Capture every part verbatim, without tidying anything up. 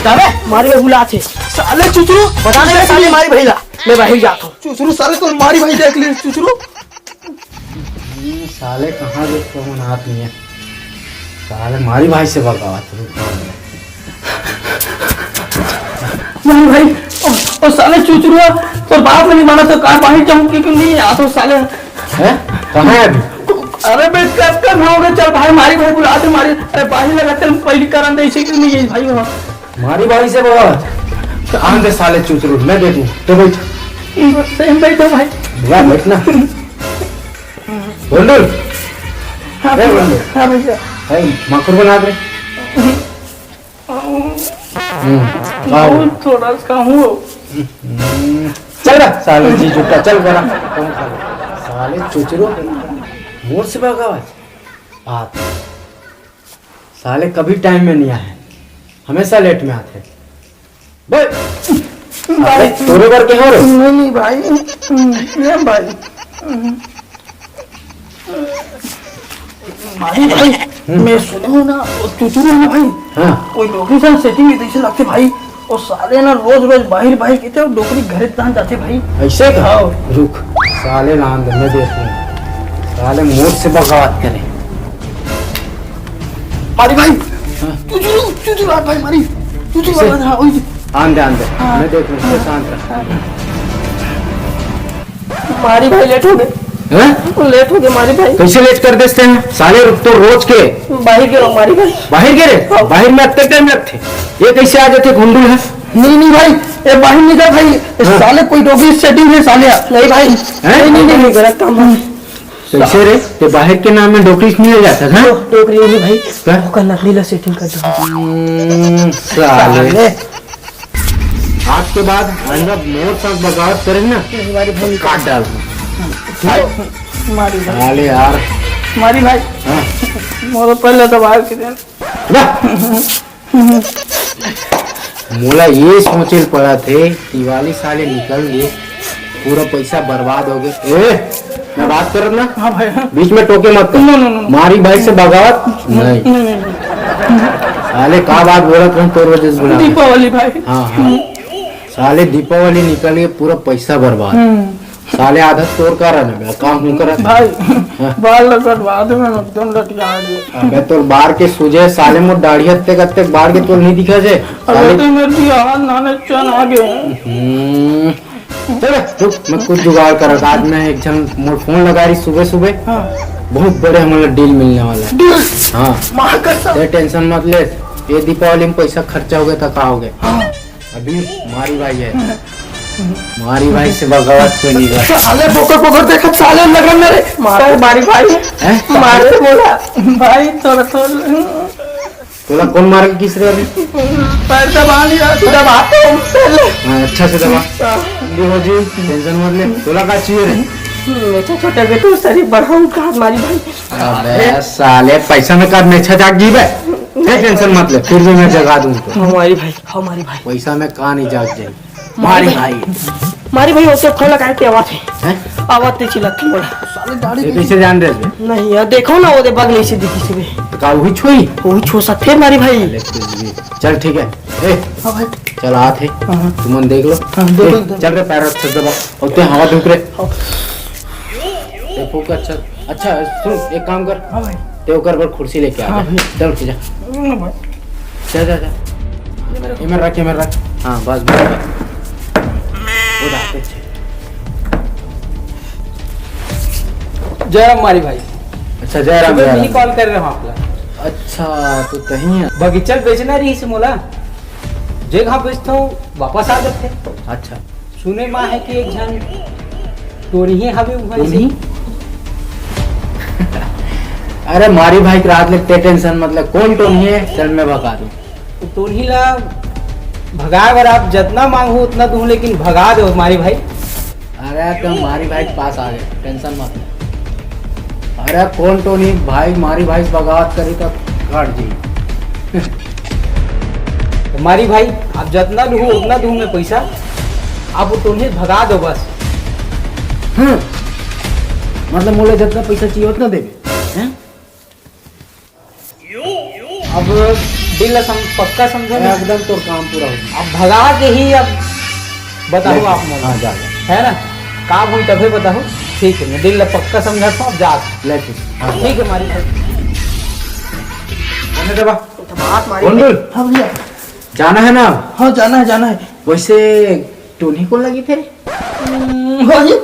अबे, मारी भाई बुलात हे। साले चुचरू, बता दे साले मारी भाई ला, मैं बाहिर जात हूँ। चुचरू साले तो मारी भाई देख ले चुचरू। हम्म, साले कहाँ देखते हो, मन हाथ नहीं है। साले मारी भाई से बगावत है। नहीं भाई, ओ, ओ साले चुचरू, तोर बाप नहीं माना तो का बाहिर जाऊँ कि नहीं, आ तो साले। हैं? कहाँ है अभी? अरे बे, कब तक हो गए? चल भाई, मारी भाई बुला दे, मारी। अरे बाहिर लगा, चल पहली करन दे इसे कि नहीं है भाई वहाँ। मारी भाई से बगावत? आन दे साले चुचरू, मैं देखूँ। तो बैठ। सही में बैठो भाई। बुला, बैठ ना। गोंडल। हाँ ए, भैया। गोंडल। हाँ भैया। भाई, माकुर बना दे। हम्म, आओ। बहुत थोड़ा सा हूँ। हम्म, चल बे, साले जी जुटा, चल बड़ा। कौन साले? साले चुचरू, मोर से बगावत? बात। साले कभी टाइम में नहीं आए, हमेशा लेट में आते। बे, भाई। अबे, तोरे बर के हो रे? नहीं, नहीं भाई, ये भाई। भाई, भाई, हम्म। मैं सुने हूँ ना, वो चुचरू है ना भाई, हाँ। कोई लोकेशन सेटिंग में कैसे रखते भाई, वो साले ना रोज रोज बाहिर बाहिर कहते हैं, डोकरी घरे तान जाते भाई। ऐसे का? हाँ। रुक, साले नाम दे, मैं देखूँ। साले मोर से बगावत करे। मारी भाई, हाँ। चुचरू, चुचरू, आ भाई, मारी, चुचरू, कैसे? आ, हाँ, वही। आन दे, आन दे, हाँ। मैं देख लूँ, हाँ। शांत रह। हाँ। मारी भाई, लेट हो गए। हैं? लेट हो गए मारी भाई। कैसे लेट कर देते हैं? साले रुक तो रोज के। बाहिर गे रहो मारी भाई। बाहिर गे रहे? हाँ। बाहिर में अतके टाइम लगते। ये कैसे आ जाते घुंडू है? नहीं, नहीं भाई, ये बाहिर निकल भाई। हाँ। साले कोई डोगी सेटिंग है साले। नहीं भाई। हैं? नहीं, नहीं, नहीं, नहीं, गलत काम है। कैसे रे? ये बाहिर के नाम में डोकरी नहीं ले जाता था? डो-, डोकरी नहीं भाई। क्या? ओकर नकली ला सेटिंग कर दो। हम्म, साले। साले। आज के बाद आइंदा मोर साथ बगावत करे ना, नहीं, मारी भाई। काट डाल। मारी भाई। साले यार। मारी भाई। हाँ। मोर पहले तो बाहर के दिन। ना। मोला ये सोचे ल पड़ा थे, दिवाली साले निकल गए, पूरा पैसा बर्बाद हो गए। ए, मैं बात करत ना, हाँ भाई, हाँ। बीच में टोके मत कर। नो, नो, नो, नो। मारी भाई से बगावत नहीं। नहीं, नहीं, नहीं। साले का बात बोलत हूँ, तोर वजह से बुला। दीपावली भाई। हाँ, हाँ। साले दीपावली निकल के पूरा पैसा बर्बाद। हम्म। साले आधा तोर कारण है, काम हूँ करत। भाई, हाँ। बाल कटवा दे, मैं एकदम लटिया गया। अबे तोर बार के सूझे, साले मोर दाढ़ी हत्ते कत्ते बार के तोर नहीं दिखा जे। अरे साले तो मेरे भी हाथ नाने चन आ गए। हम्म। चल, रुक, मैं कुछ जुगाड़ करत। आज मैं एक झन मोर फोन लगा रही सुबह सुबह। हाँ। बहुत बड़े हमन ला डील मिलने वाला है। डील? हाँ। माँ कसम। ते टेंशन मत ले, ये दीपावली में पैसा खर्चा हो गया था, का हो गया? हाँ। अभी मारी भाई है, मारी भाई से बगावत कोई नहीं कर। साले बोकर बोकर देखत, साले लगन में रे। मारे मारी भाई। हैं? मारे बोला। भाई थोड़ा थोड़ा। तोला कौन मार के किस रे अभी? पैर दबा लिया, दबाते हो पहले। हाँ, अच्छा से दबा। हाँ। ठंडी हो जी, टेंशन मत ले। तोला का चाहिए रे? मेरे छोटे बेटू सरी बढ़ाऊ का मारी भाई। अबे साले, पैसा में का मेछा जाग गई बे? ए, टेंशन मत ले, फिर भी मैं जगा दूं तो। हमारी भाई, हमारी भाई। पैसा में का नहीं जाग जाए। मारी भाई। मारी भाई, ओके फोन लगाए ते आवत हे। हैं? आवत ते चिल्लत हे मोला। साले दाढ़ी ये कैसे जान रहे थे? नहीं यार, देखो ना, वो दे बग नहीं से दिखी से बे। तो का वही छुई? वही छो सकते हैं मारी भाई। ले, ले, ले। चल ठीक है। ए, हाँ भाई। चल आत हे। हाँ, हाँ। तुमन देख लो। हाँ, देख लो, ए, देख लो। चल रे, पैर रख दबा। ओते हवा ढुक रे। हाँ। देखो का अच्छा। अच्छा, सुन, एक काम कर। हाँ भाई। ते ओकर बर कुर्सी लेके आ हाँ जा। भाई। चल, उठ जा। हाँ भाई। जा, जा, जा। ये मेरा ये मेरा रख, ये मेरा रख। हाँ, बस, बस, बस। वो रख, पीछे। जय राम मारी भाई। अच्छा, जय राम, सुबह जय भी राम। कॉल कर रहे हो आप लोग। अच्छा, तो तही है। बगीचा बेचना रही से मोला। जे घाव बेचता हूँ, वापस आ जाते। अच्छा। सुने मा है कि एक झन टोनही हवे उहाँ से। टोनही? अरे मारी भाई के रात ले ते टेंशन मत ले, कौन टोनही है, चल मैं भगा दूँ। तो टोनही ला भगाए बर आप जतना मांगहू उतना दूँ, लेकिन भगा दो मारी भाई। अरे तो मारी भाई के पास आ गए, टेंशन मत ले। अरे कौन टोनही भाई, मारी भाई से बगावत करी तो काट जी। तो मारी भाई, आप जतना लूहू उतना दूँ मैं पैसा, आप वो टोनही भगा दो बस। हम्म, मतलब मोला जतना पैसा चाहिए उतना देबे, हैं? अब दिल ला सम-, पक्का समझो ना। एकदम तोर काम पूरा हो। अब भगा के ही अब बताहू आप मन। हाँ, जा, जा। है ना? काम होई तभे बताहू। ठीक है, मैं दिल ला पक्का समझा तो आप जा। ले ठीक। हाँ, ठीक है, मारी। जाने दे बा। बात मारी। कौन बोल? हाँ भैया। जाना है ना? हाँ, जाना है, जाना है। वैसे टोनी कौन लगी थे? हम्म, वही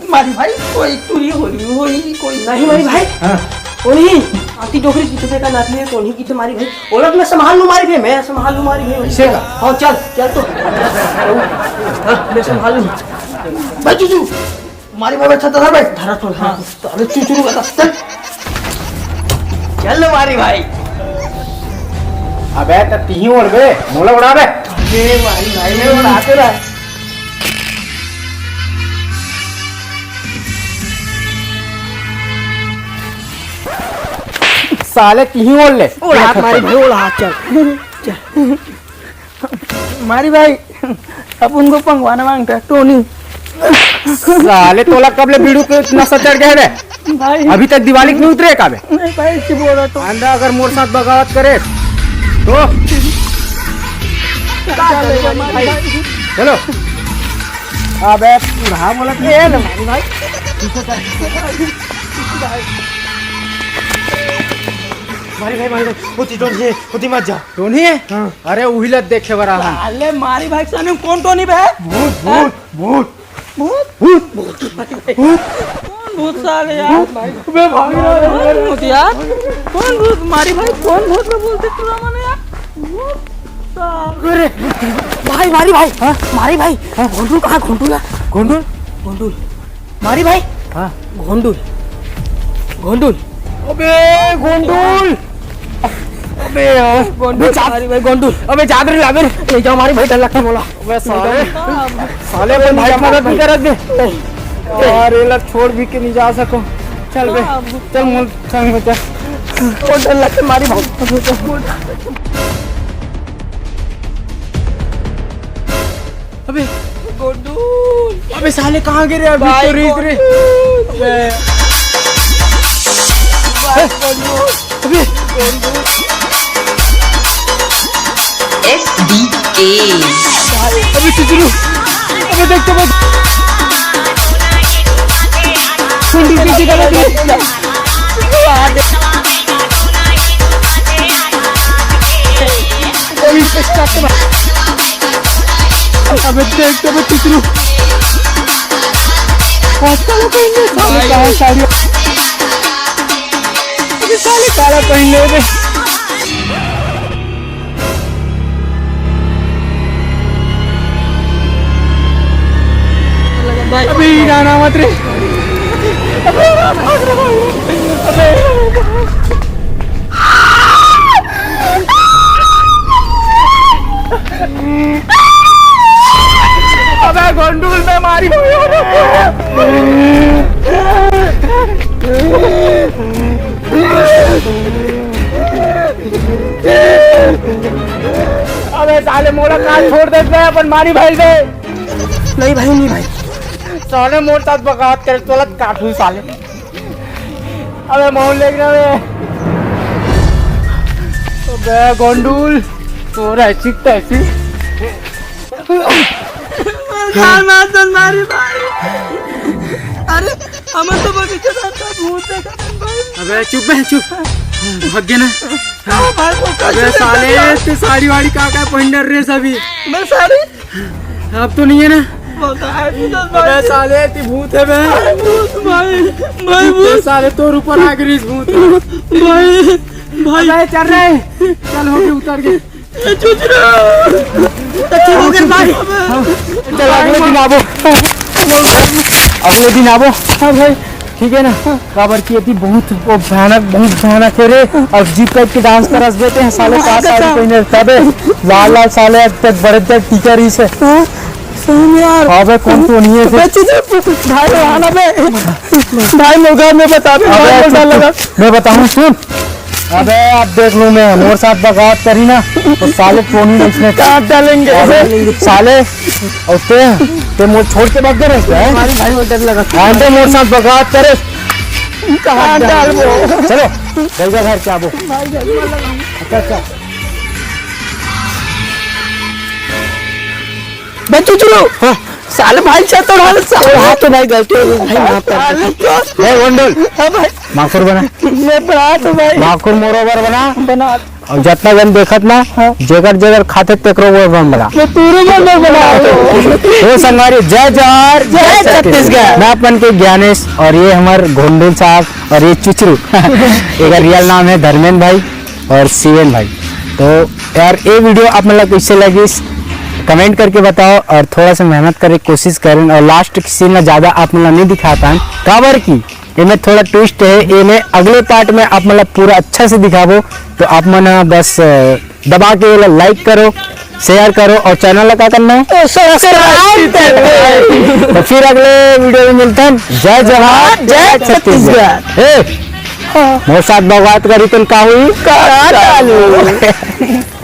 मारी भाई, कोई टोनी होली, होली कोई नहीं मारी भाई। हाँ। कोई आती डोकरी की तो का नाती है, कोई की तो मारी भाई। ओलख मैं संभाल लूं मारी भाई, मैं संभाल लूं मारी भाई। ऐसे का? हाँ, चल, चल तो। हाँ, मैं संभाल लूं। भाई चुचू, मारी भाई, अच्छा धर भाई। धरा तो, हाँ। अरे चुचू बता, चल। चल मारी भाई। अबे त तिही ओढ़ बे, मोला उड़ा बे। अरे मारी भाई, मैं उड़ाते रहा। साले तिही ओढ़ ले। ओढ़ हाथ मारी भाई, ओढ़ हाथ, चल। चल। मारी भाई, अब उनको पंगवाना मांगता है, टोनी। साले तोला कब ले बीड़ू के नशा चढ़ गया है बे? भाई। अभी तक दिवाली नहीं उतरे का बे? नहीं भाई, की बोल रहा तो। आंदा अगर मोर साथ बगावत करे तो चलो। अबे बूढ़ा बोलत नहीं है ना, मारी भाई। मारी भाई, मारी भाई, होती डोंट ये, होती मत जा। टोनी है? हाँ। अरे उही ला देखे बर आहा। साले मारी भाई, सामने कौन टोनी बे? भूत, भूत, भूत। भूत? भूत? भूत? कौन भूत साले यार? बे भाग रहा है। कौन भूत यार? कौन भूत? मारी भाई, कौन भूत में बोलते पूरा माने यार? भूत साले। अरे भाई, मारी भाई, हाँ? मारी भाई, हाँ? घोंडुल कहाँ? घोंडुल है? घोंडुल? घोंडुल। मारी भाई। हाँ। गोंडुल। गोंडुल। अबे गोंडुल। अबे यार। गोंडुल, अबे जा। मारी भाई गोंडुल। अबे जा रे, ला बे। ले जाओ मारी भाई, डर लगता है बोला। अबे साले। साले अपन भाई की मदद नहीं करत बे। नहीं। यार, ये लग छोड़ भी के नहीं जा सको। चल बे। चल मोल संग में चल। ओ डर लगता है मारी भाई। अबे गोंडुल। अबे साले कहाँ गिरे अभी? भाई तो रीत रे। गोंडुल। अबे। भाई गोंडुल। अबे। गोंडुल। एस डी के। अबे चुचरू। अबे देख तो बस। सुन, सुन, सुन, सुन, सुन। अबे देख तो बस चुचरू। साले कहाँ साड़ी? ये साले काला पहन ले बे। भाई। अबे ये जाना मत रे। अबे गोंडूल में मारी। अबे साले मोला का छोड़ देत बे, अपन मारी भाई बे। नहीं भाई, नहीं भाई। साले मोर साथ बगावत करे, तोला काटू साले। अबे मोहन लेके ना बे। अबे गोंडूल, तोरा ऐसी तैसी। मार, मार, चल, मारी, मारी। अरे, हमन तो बगीचा में भूत देखा था भाई। अबे चुप बे, चुप। भाग गए ना। हाँ भाई, वो अबे कैसे साले, देखा था? ते साड़ी वाड़ी का का पहन रे सभी? मैं साड़ी? अब तो नहीं है ना? वो तो है, तू तो अबे भाई। साले, ती भूत है बे। भाई, भूत, भाई, भाई, ते भूत। साले तोर ऊपर आ गई भूत। भाई, भाई। अबे चल रहे। चल, हो गए, उतर गए। ए, चुचरा। तो चुप हो गए भाई। हाँ। चल, अगले दिन आबो। अगले दिन आबो। हाँ भाई। ठीक है ना? काबर की ये थी बहुत वो भयानक, बहुत भयानक है रे। और जीप टाइप के डांस करस देते हैं साले, पास साड़ी पहने तबे। लाल लाल साले अब तक बड़े तक टीका रही से। हाँ, सही में यार। अबे कौन तो नहीं है बे, फिर? चुचरा, भाई, आना बे। भाई, मोगा में बता दे, अबे भाई, मोगा चुप, लगा। मैं बताऊं, सुन। अबे अब देख लूं मैं, मोर साथ बगावत करी ना, तो साले टोनी ने इसने काट डालेंगे। अबे साले, और ते, ते मोर छोड़ के भाग गए रे, हैं? हमारी भाई को डर लगा। हाँ, ते मोर साथ बगावत करे। काट डाल वो। चलो, जल्दी घर के आबो। भाई, जल्दी लगा। अच्छा, अच्छा। ए, चुचरू। हाँ। साले भाई से तो ढाल, साले। हाँ, तो भाई गलती हो गई, भाई माफ कर दे। साले तो। ए, गोंडल। हाँ भाई। माखुर बना। मैं बना तो भाई। माखुर मोरो बर बना। बना। अउ जतना जन देखत ना, हाँ। जेकर जेकर खाथे तेकरो वो बन बना। मैं पूरे मन में बना। ए संगवारी, जय जोहार, जय छत्तीसगढ़। मैं अपन के ज्ञानेश अउ ये हमर गोंडल साहब अउ ये चुचरू। एकर real नाम हे धर्मेंद्र भाई अउ शिवेन भाई। तो यार, ये video आप मन ला कइसे लगिस, comment करके बताओ अउ थोड़ा सा मेहनत करे के कोशिश करेन अउ last scene ला ज्यादा आप मन ला नहीं दिखा पाएन, काबर कि एमे थोड़ा twist हे, एमे अगले part में आप मन ला पूरा अच्छा से दिखाबो। तो आप मन ह बस, अ, दबा के एला like करो, share करो अउ channel ला का करना हे? Subscribe करना हे। तो फिर अगले video में मिलथन। जय जोहार, जय छत्तीसगढ़। ए, मोर साथ बगावत करही तेन का होही? का चालू।